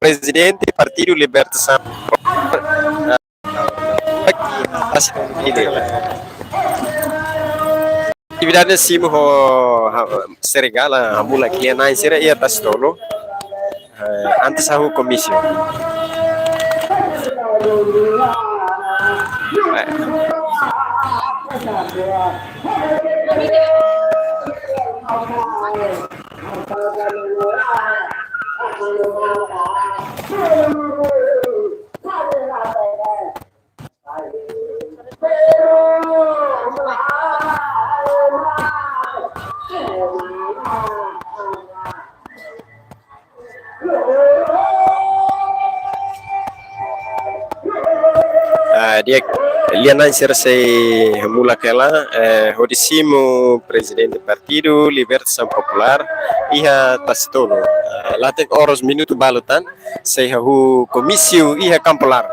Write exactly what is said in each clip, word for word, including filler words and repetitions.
Prezidente Partidu Libertasaun. Aktividade simu ho, ha, serigala, hamulak lia-na'in sira iha Tasi Tolu. Eh, antes hahú komísiu. Eh. Ah, di'ak, lia-na'in sira sei hamulak hela, eh, hodi simu Prezidente Partidu Libertasaun Populár iha Tasi Tolu. Ah, la hateke oras, minutu balu tan, sei hahú komísiu iha kampu laran.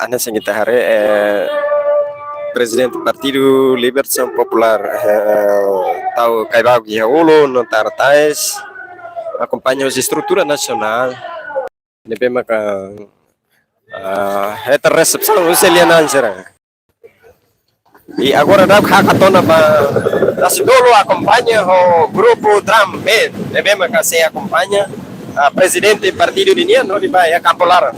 Hanesan ita haree, eh, Prezidente Partidu Libertasaun Populár, eh, tau kaibauk iha ulun no tara tais, akompaña husi estrutura nasionál. Ne'ebé maka, ah, hetan resepsaun husi lia-na'in sira. I agora daudaun hakat ona ba Tasi Tolu, akompaña ho grupu drum band. Ne'ebé maka sei akompaña, ah, prezidente partidu ninian hodi ba iha kampu laran.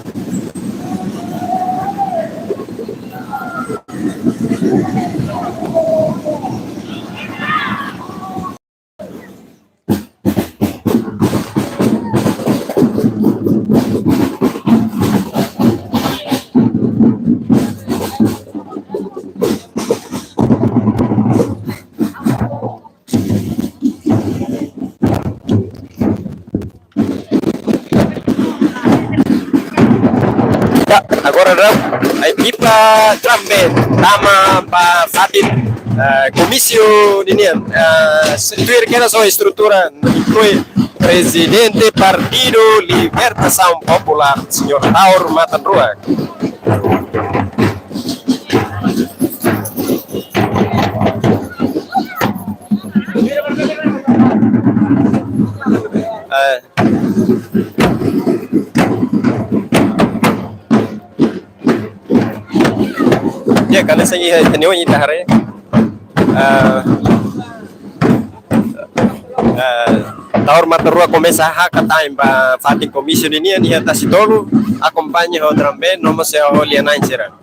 Ya, agora daudaun, ekipa drum band tama ba fatin, eh, komísiu ninian, eh, se-, tuir kedas ho estrutura, inklui Prezidente Partidu Libertasaun Populár, Señór Taur Matan Ruak. Eh, Ya, hanesan iha, iha ne'e ita haree. Ah, ah, Taur Matan Ruak komesa hakat an ba fatin komísiu ninian iha Tasi Tolu, akompaña ho drum band, no mós ho lia-na'in sira.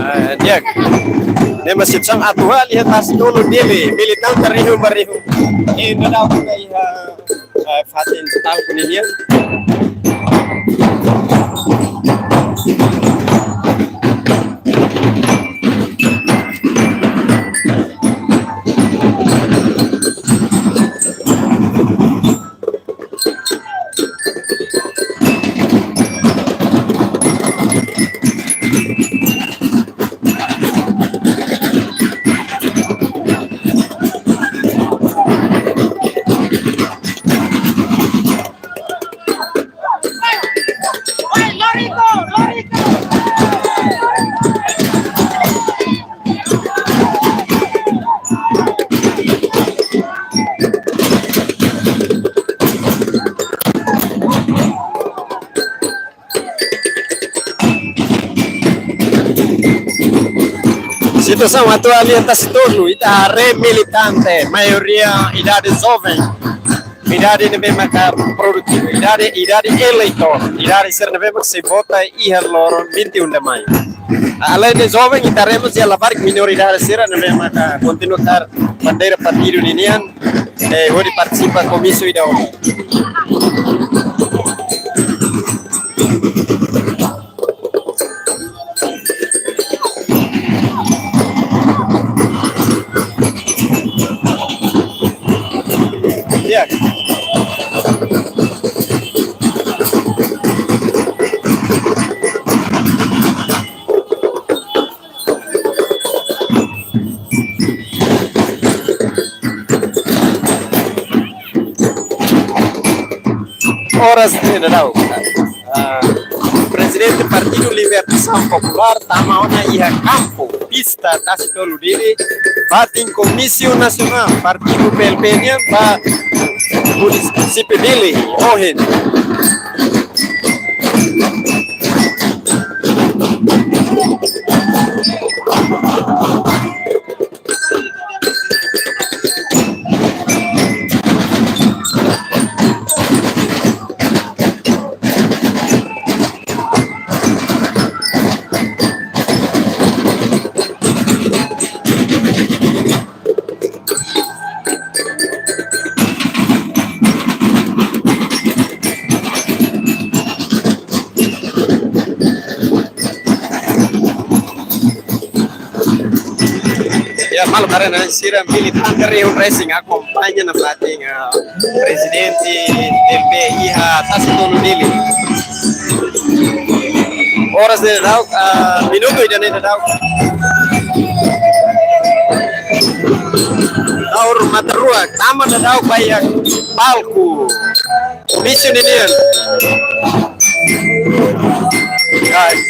Eh, di'ak. Ne'e mak situasaun atuál iha Tasi Tolu, Dili, militante rihun ba rihun. Eh, daudaun ona iha, eh, fatin tau kuninian. Situasaun atuál iha Tasitolu, ita haree militante, maioria idade joven, idade ne'ebé maka produtivu, idade, idade eleitór, idade sira ne'ebé maka sei vota iha loron vinte e um de maio. Aleinde joven, ita haree mós iha labarik minoridade sira ne'ebé maka kontinua kaer bandeira partidu ninian, eh, hodi partisipa komísiu ida ohin. Ya. Oras ne'e daudaun, ah, Prezidente Partidu Libertasaun Populár tama ona iha kampu, pista Tasitolu Dili, fatin Komísiu Nasionál Partidu P L P nian ba munisípiu Dili, ohin. Ya, maluk haree ona, sira militante rihun resin akompaña nafatin, ah, Prezidente P L P iha Tasitolu Dili. Oras ne'e daudaun, ah, minutu ida-ne'e daudaun. Daur Matan Ruak, tama daudaun ba iha palku. Komísiu ninian. Guys.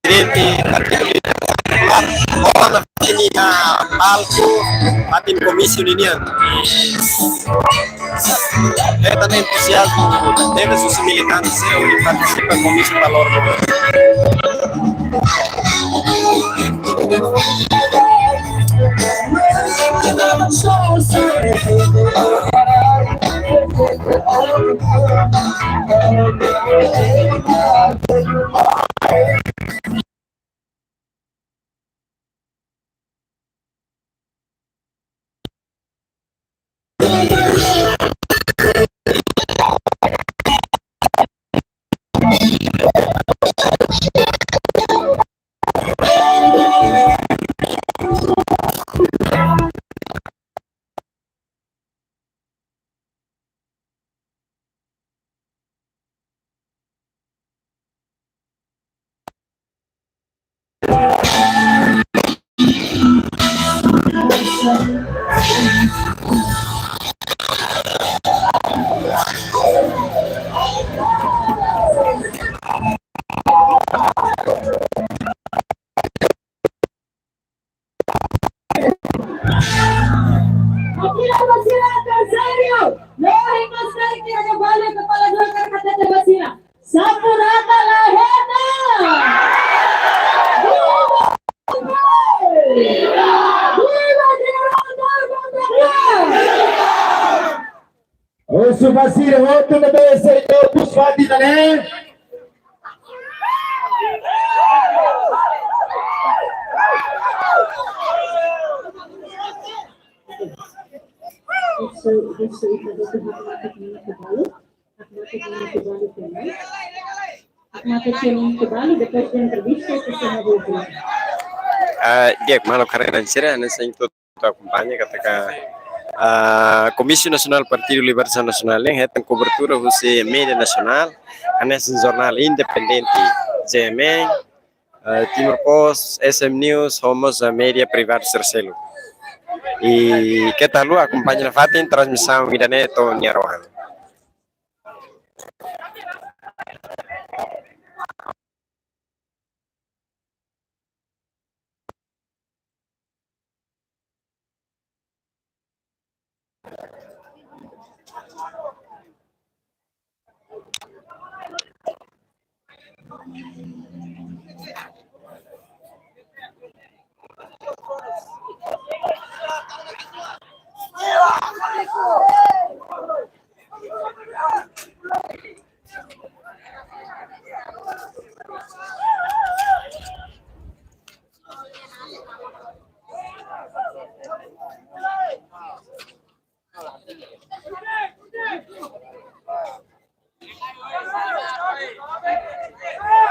Prezidente Partidu Libertasaun Populár, ohin iha palku, fatin komísiu ninian. Hetan entuziazmu tebes husi militante sira hodi partisipa komísiu ba loron. Oke, apa sila terserio? Lohi mas kali kira kepala, kepala dua kata kata basina. Sapu rata la hetan. Husu ba sira hotu ne'ebé sei tau buat fatin ida-ne'e. Husu, husu ita hotu hakmatek nia ke balu. Hakmatek nia ke balu ke mai. Hakmatek nia ke balu, depois de entrevista, ke se na boa. Ah, di'ak, maluk haree-na'in sira, hanesan ita akompaña katak, ah, Komísiu Nasionál Partidu Libertasaun Nasionál nian hetan kobertura husi média nasionál, hanesan jornál independente, G M N, ah, Timor Post, S M News, ho mós, ah, média privadu sira seluk. I keta haluha akompaña nafatin transmisaun ida-ne'e to'o nia rohan.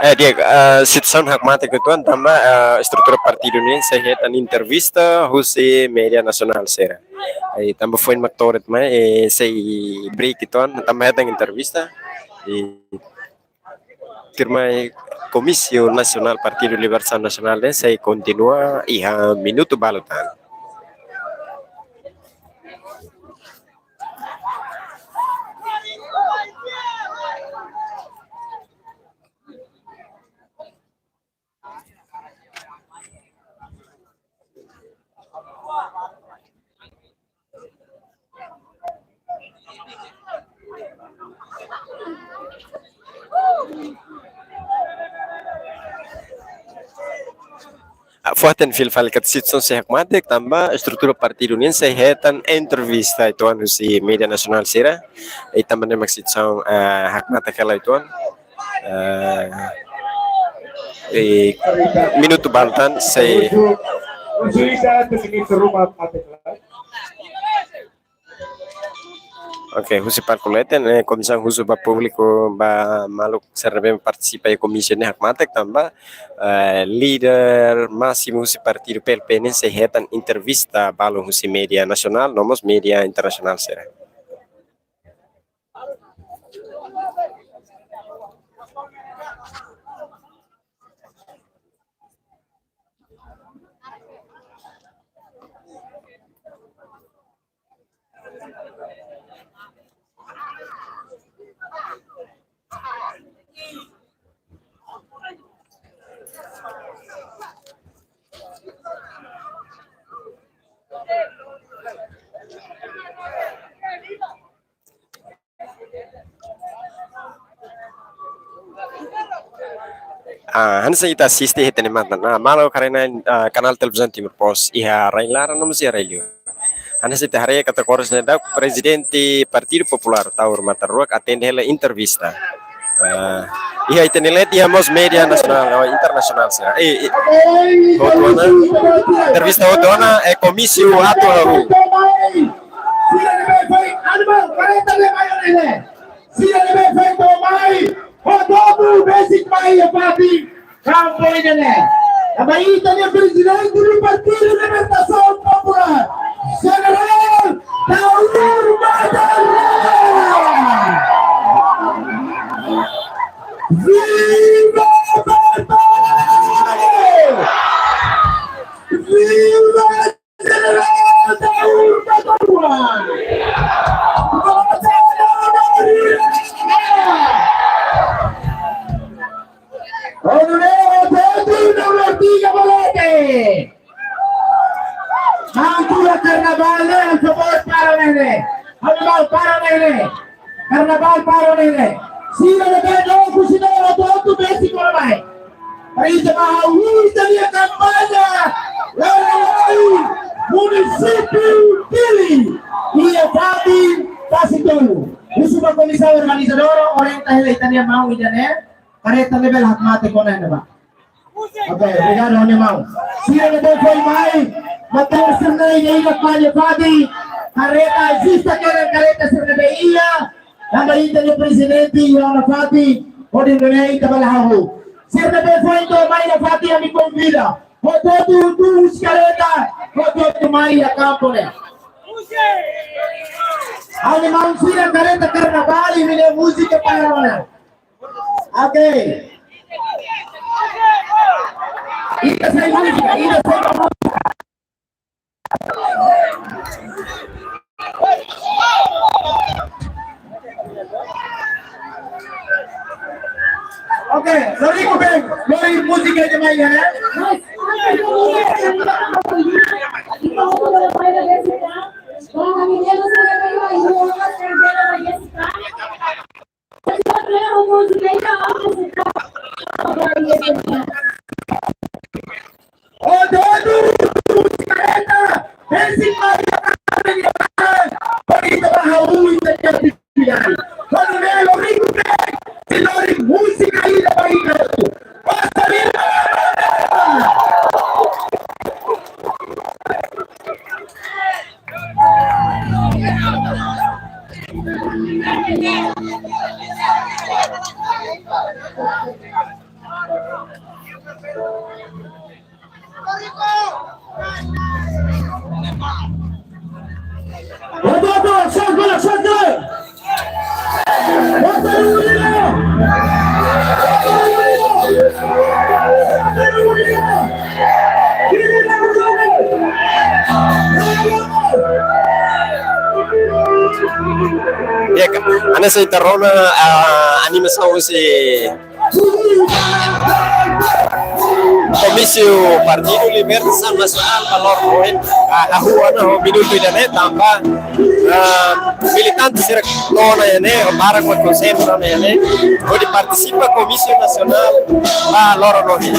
Eh, di'ak, eh, situasaun hakmatek uitoan tanba, eh, estrutura partidu nian sei hetan entrevista husi média nasionál sira. Eh, tanba foin mak to'o de'it mai, eh, sei break uitoan, tanba hetan entrevista. Eh, tuirmai Komísiu Nasionál Partidu Libertasaun Nasionál ne'e sei kontinua iha minutu balu tan. Ah, foin atu fila fali katak situasaun sei hakmatek tanba estrutura partidu nian sei hetan entrevista uitoan husi média nasionál sira. I tanba ne'e mak situasaun, eh, hakmatek hela uitoan. Eh, i minutu balu tan sei. Oke, husi palku leten, eh, komisaun husu ba públiku, ba maluk sira ne'ebé partisipa iha komísiu ne'e hakmatek tanba, eh, líder másimu husi partidu P L P nian sei hetan entrevista balun husi média nasionál, no mós média internasionál sira. Ah, hanesan ita asiste iha ita-nia matan. Ah, maluk haree-na'in, ah, kanál televizaun Timor Post iha rai-laran no mós iha rai-liur. Hanesan ita haree katak oras ne'e daudaun Prezidente Partidu Populár Taur Matan Ruak atende hela entrevista. Ah, iha ita-nia leet iha mós média nasionál no internasionál sira. Eh, eh, hotu ona, entrevista hotu ona, eh, komísiu atu hahú. Sira ne'ebé foin animál kareta ne'e mai ona ne'e. Sira ne'ebé foin to'o mai, hotu-hotu besik mai iha fatin kampu ida-ne'e. Tanba ita-nia Prezidente do Partido Libertação Popular, General Taur Matan Ruak. Viva Matan! Viva General Taur Matan Ruak! Onune'e Pedro Namortiga Balete. Ha'u hatudu karnaval ne'e, por favor, para ne'e. Karnaval para ne'e. Karnaval para ne'e. Sira ne'ebé dook husi ne'e hotu-hotu besik ona mai. Para ita bá hahú ita-nia kampaña. Laran-laran munisípiu Dili. Iha fatin Pasitolu. Komisaun organizadora orienta hela ita-nia maun ida-ne'e, kareta ne'e bele hakmatek ona ne'ebá. Oke, obrigadu, ha'u-nia maun. Sira ne'ebé foin mai, motór sira-ne'e iha ida-idak nia fatin, kareta, justa kedas kareta sira ne'ebé iha, tanba ita-nia prezidente iha ona fatin, hodi nune'e ita bele hahú. Sira ne'ebé foin to'o mai iha fatin, ami konvida. Hotu-hotu, hotu-hotu husi kareta, hotu-hotu mai iha kampu ne'e. Ha'u-nia maun sira, kareta karnavál, imi-nia múzika para ona. Oke. Ita sai múzika, ita sai múzika. Oke, loriku bem, lori múzika ida mai, ya? Ododu, múzika ida, basic Maria Carmen, Maria Carmen, Maria Carmen, Maria Carmen. Kuandu ne'e loriku bem, se lori múzika ida ba ita hotu. Basta, viva! Ya, hanesan ita rona, ah, animasaun husi Komísiu Partidu Libertasaun Nasionál ba loron ohin, ah, hahú ona ho minutu ida-ne'e tanba, ah, militante sira to'o ona iha ne'e, para ho konsentra ona iha ne'e, hodi partisipa Komísiu Nasionál ba loron ohin.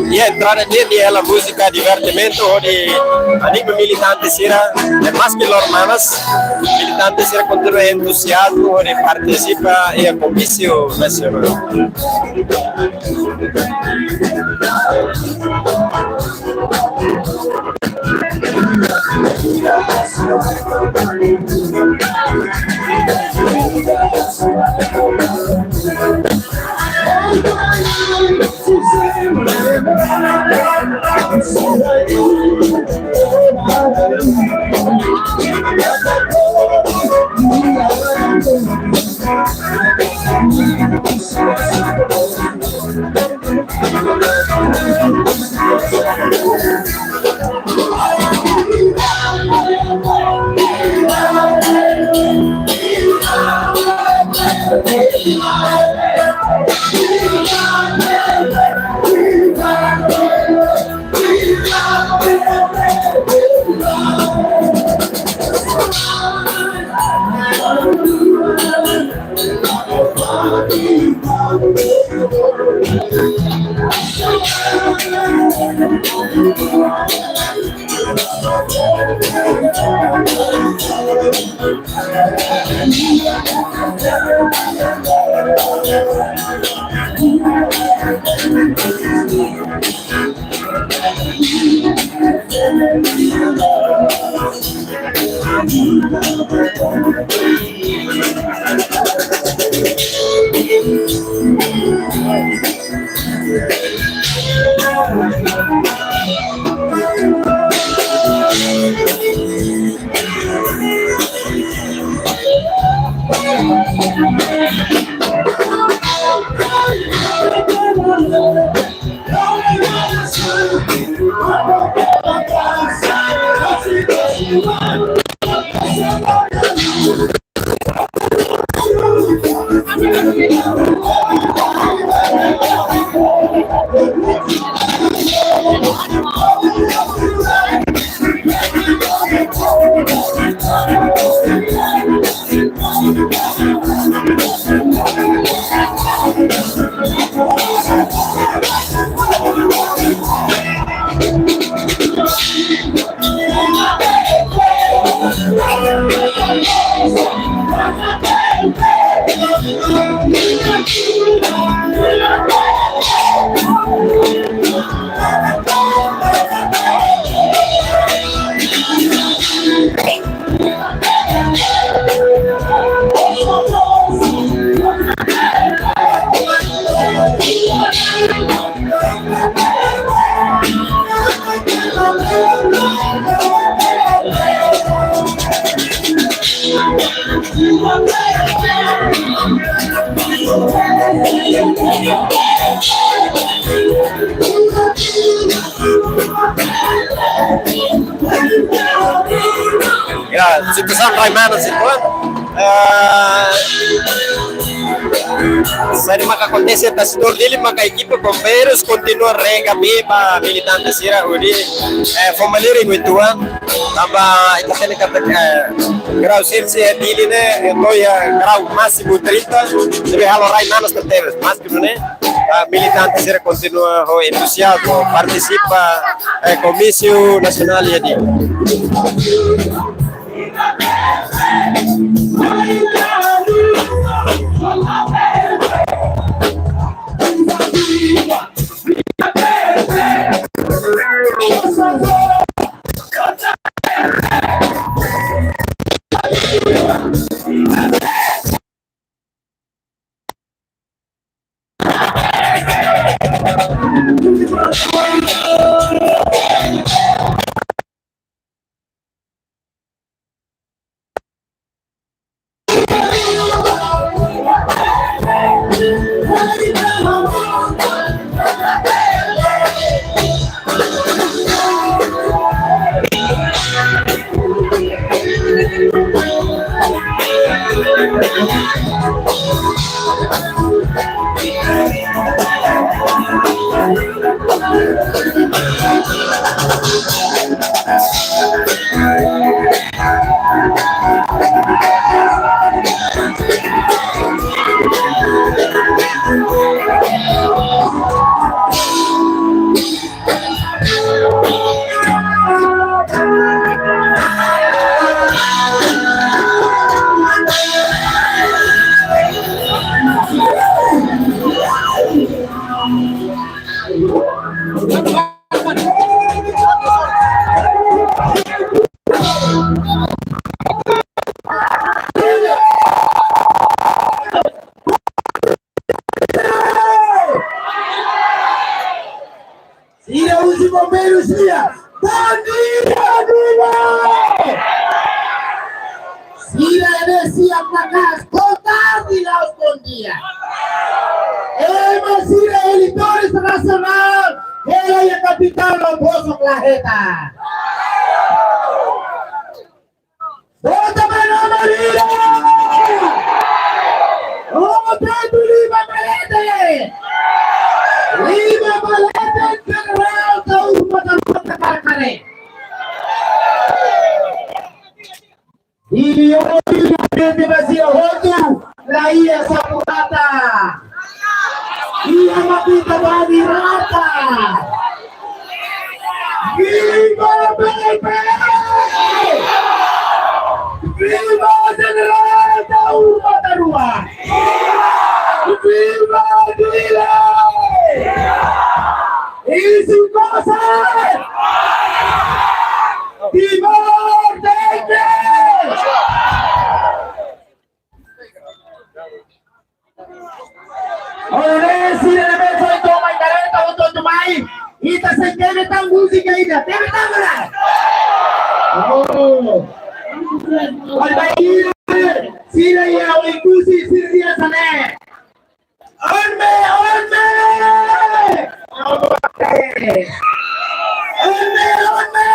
Iha entrada ne'e, ne'e hela múzika divertimentu hodi anima militante sira, eh, maski loron manas, militante sira kontinua entuziazmu hodi partisipa iha Komísiu Nasionál. Ya, situasaun rai manas, situasaun. Eh, saida maka akontese iha Dili maka ekipa bombeiros kontinua rega bee ba militante sira hodi, eh, fó malirin uitoan. Tanba ita hatene katak, eh, grau sira iha Dili ne'e, eh, to'o iha grau másimu trinta, ne'ebé halo rai manas tebes, maski ne'e, ah, militante sira kontinua ho entuziazmu partisipa, eh, komísiu nasionál iha Dili. Sira husi bombeiru sira, bom dia, Dili! Sira ne'e siap maka'as, boa tarde, la'ós bom dia. Ema sira eleitores nasionál, hela iha kapitál no bosok la hetan. Vota ba Ana Maria! Vota ba Dili ba Malete! Lima Malete, Jenerál Taur Matan Matan Karakare. Iha Dili, iha Dili, basia hotu, la iha sapu rata. Iha mapita bani rata. Viva P P! Viva Jenerál Taur Matan Ruak! Viva Dili! Isin Kosar! Timor Leste! Oleh sira ne'ebé foin to'o mai kareta, foin to'o mai. Ita sei tebe tan múzika ida. Tebe tan, bra? Oh. Oi, bai. Sira iha Oekusi, sira iha Sané. Onme, onme! Onme, onme!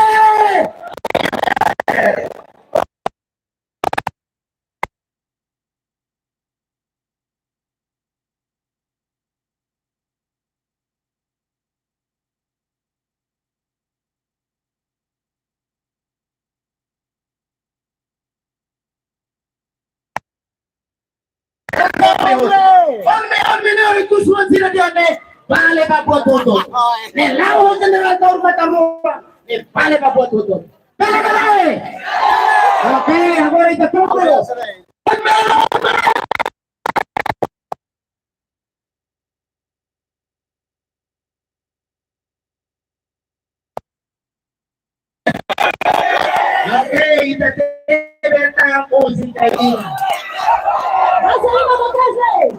Onme, onme, ne'e Oekusi oan sira dehan ne'e, vale ba buat hotu. Ne'e la'o Jenerál Taur Matan Ruak, ne'e vale ba buat hotu. Vale, vale. Oke, agora ita tunggu. Oke, ita tebe tan múzika ida. Masa lima belas, eh.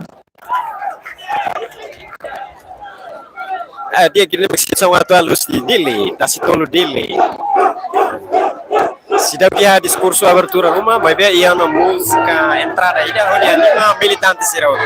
Ah, di'ak, ne'e mak situasaun atuál husi Dili, Tasitolu Dili. Seidauk iha diskursu abertura ruma, maibé iha ona múzika entrada ida hodi anima militante sira hotu.